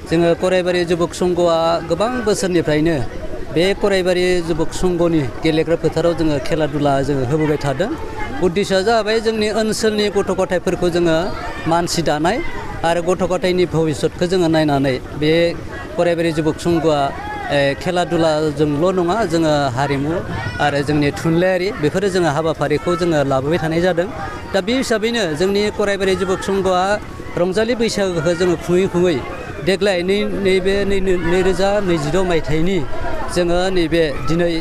जोङो कराइबारि जुबक संघआ गोबां बोसोरनिफ्रायनो बे कराइबारि जुबक संघनि गेलेग्रा फोथाराव जोङो खेला दुला जोङो होबोबाय थादों। उद्देश्यआ जाबाय जोंनि ओनसोलनि गथ' गथायफोरखौ जोङो मानसि दानाय आरो गथ' गथायनि भबिसतखौ जोङो नायनानै बे कराइबारि जुबक संघआ खेला दुलाजोंल' नङा जोङो हारिमु आरो जोंनि थुनलाइयारि बेफोरो जोङो हाबाफारिखौ जोङो लाबोबाय थानाय जादों। दा बे हिसाबैनो जोंनि कराइबारि जुबक संघआ रंजालि बैसागोखौ जोङो खुङै देग्लाय नैबे 2026 मायथाइनि जोङो नैबे दिनै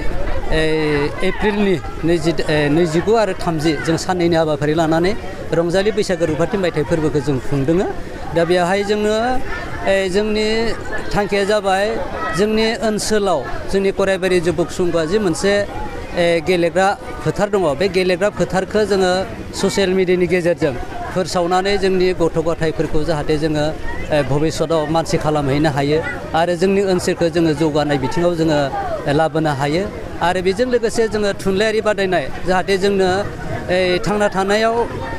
एप्रिलनि 29 आरो 30 जों साननैनि हाबाफारि लानानै रंजालि बैसागो रुफाथि मायथाइ फोरबोखौ जों खुंदों। दा बेवहाय जोङो जोंनि थांखिया जाबाय जोंनि ओनसोलाव जोंनि कराइबारि जुबक संघआ जि मोनसे गेलेग्रा फोथार दङ बे गेलेग्रा फोथारखौ जोङो ससियेल मिडियानि गेजेरजों फोसावनानै जोंनि गथ' गथायफोरखौ जाहाथे जोङो भबिसतआव मानसि खालामहैनो हायो आरो जोंनि ओनसोलखौ जोङो जौगानाय बिथिङाव जोङो लाबोनो हायो आरो बेजों लोगोसे जोङो थुनलाइयारि बादायनाय जाहाथे जोंनो थांना थानायाव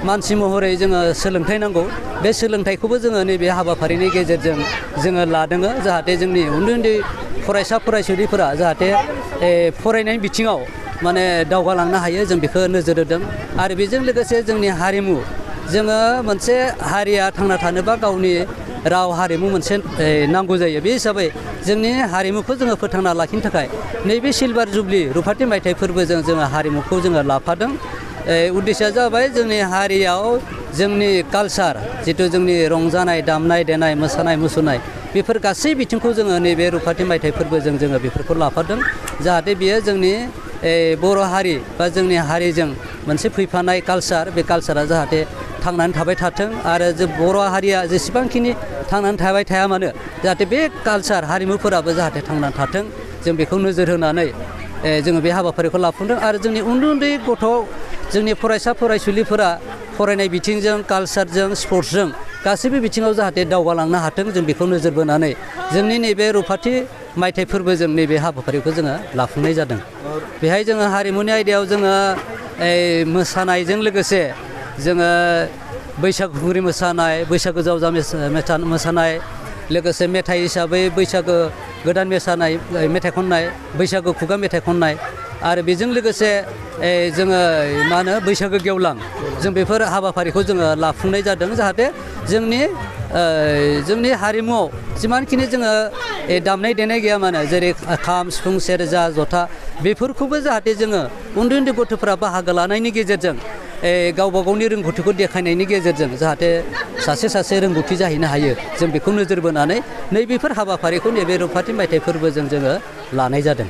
मानसि महरै जोङो सोलोंथाइ नांगौ बे सोलोंथाइखौबो जोङो नैबे हाबाफारिनि गेजेरजों जोङो लादों जाहाथे जोंनि उन्दै फरायसा फरायसुलिफोरा जाहाथे फरायनायनि बिथिङाव माने दावगालांनो हायो जों बेखौ नोजोर होदों आरो बेजों लोगोसे जोंनि हारिमु जोङो मोनसे हारिया थांना थानोबा गावनि राव हारिमु मोनसे नांगौ जायो। बे हिसाबै जोंनि हारिमुखौ जोङो फोथांना लाखिनो थाखाय नैबे सिलभार जुबलि रुफाथि मायथाइ फोरबोजों जोङो हारिमुखौ जोङो लाफादों। उद्देश्यआ जाबाय जोंनि हारियाव जोंनि कालसार जिथु जोंनि रंजानाय दामनाय देनाय मोसानाय मुसुरनाय बेफोर गासै बिथिंखौ जोङो नैबे रुफाथि मायथाइ फोरबोजों जोङो बेफोरखौ लाफादों जाहाथे बियो जोंनि बर' हारि बा जोंनि हारिजों मोनसे फैफानाय कालसार बे कालसारा जाहाथे थांनानै थाबाय थाथों आरो जों बर' हारिया जेसेबांखिनि थांनानै थाबाय थाया मानो जाहाथे बे कालसार हारिमुफोराबो जाहाथे थांनानै थाथों जों बेखौ नोजोर होनानै जोङो बे हाबाफारिखौ लाफुंदों आरो जोंनि उन्दै गथ' जोंनि फरायसा फरायसुलिफोरा फरायनाय बिथिंजों कालसारजों स्पर्ट्सजों गासैबो बिथिङाव जाहाथे दावगालांनो हाथों जों बेखौ नोजोर बोनानै जोंनि नैबे रुफाथि मायथाइ फोरबोजों नैबे हाबाफारिखौ जोङो लाफुंनाय जादों। बेहाय जोङो हारिमुनि आयदायाव जोङो मोसानायजों लोगोसे जोङो बैसागुरि मोसानाय बैसागो जावजा मोसानाय लोगोसे मेथाइ हिसाबै बैसागो गोदान मोसानाय मेथाइ खननाय बैसागो खुगा मेथाइ खननाय आरो बेजों लोगोसे जोङो मा होनो बैसागो गेवलां जों बेफोर हाबाफारिखौ जोङो लाफुंनाय जादों जाहाथे जोंनि हारिमुआव जिमानखिनि जोङो दामनाय देनाय गैया मानो जेरै खाम सिफुं सेरजा जथा बेफोरखौबो जाहाथे जोङो उन्दै गथ'फोरा बाहागो लानायनि गेजेरजों गावबा गावनि रोंगौथिखौ देखायनायनि गेजेरजों जाहाथे सासे रोंगौथि जाहैनो हायो जों बेखौ नोजोर बोनानै नैबेफोर हाबाफारिखौ नैबे रुफाथि मायथाइ फोरबोजों जोङो लानाय जादों।